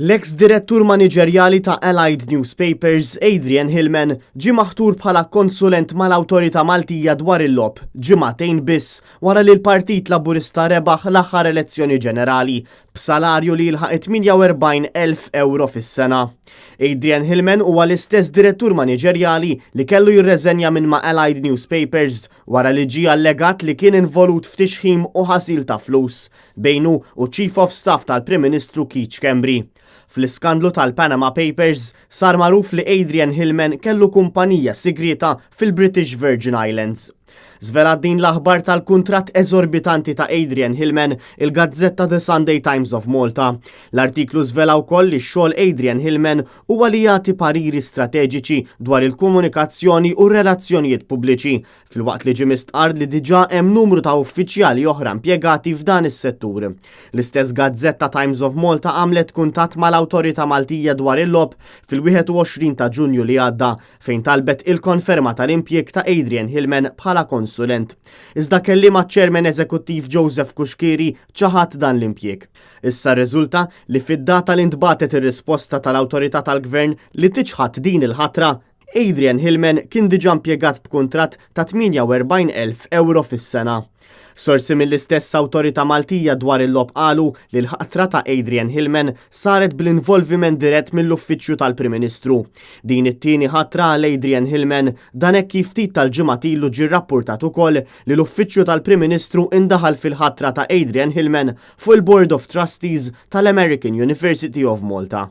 L-eks direttur maniġerjali ta' Allied Newspapers, Adrian Hillman, ġie maħtur bħala konsulent mal-Awtorità Maltija dwar il-Logħob ġimagħtejn biss wara li l-Partit Laburista rebaħ l-aħħar elezzjoni ġenerali b'salarju li jilħaq it-48,000 ewro fis-sena. Adrian Hillman huwa l-istess direttur maniġerjali li kellu jirreżenja minn ma' Allied Newspapers wara li ġie allegat li kien involut f'tixħim u ħasil ta' flus bejnu u Chief of Staff tal-Prim Ministru Keith Schembri. Fl-iskandlu tal-Panama Papers sar magħruf li Adrian Hillman kellu kumpanija sigrieta fil-British Virgin Islands. Żvelat din l-aħbar tal-kuntratt eżorbitanti ta' Adrian Hillman il-gazzetta The Sunday Times of Malta. L-artiklu żvela wkoll li x-xogħol Adrian Hillman huwa li jagħti pariri strateġiċi dwar il-komunikazzjoni u r-relazzjonijiet pubbliċi, filwaqt li ġie mistqarr li diġà hemm numru ta' uffiċjali oħra impjegati f'dan is-settur. L-istess gazzetta Times of Malta għamlet kuntatt mal-Awtorità Maltija dwar il-Logħob fil-21 ta' Ġunju li għadda fejn talbet il-konferma tal-impjieg ta' Adrian Hillman bħala konsulent. Iżda kelliem għaċ-Chairman Eżekuttiv Joseph Cuschieri ċaħad dan l-impjieg. Issa rriżulta li fid-data li ntbagħtet ir-risposta tal-awtorità tal-Gvern li tiċħad din il-ħatra, Adrian Hillman kien diġà impjegat b'kuntratt ta' 48,000 ewro fis-sena. Sorsi mill-istess Awtorità Maltija dwar il-Logħob qalu li l-ħatra ta' Adrian Hillman saret bl-involviment dirett mill-Uffiċċju tal-Prim Ministru. Din it-tieni ħatra għal Adrian Hillman dan hekk kif ftit tal-ġimgħat ilu ġie rrappurtat ukoll li l-Uffiċċju tal-Prim Ministru indaħal fil-ħatra ta' Adrian Hillman fuq il-Board of Trustees tal-American University of Malta.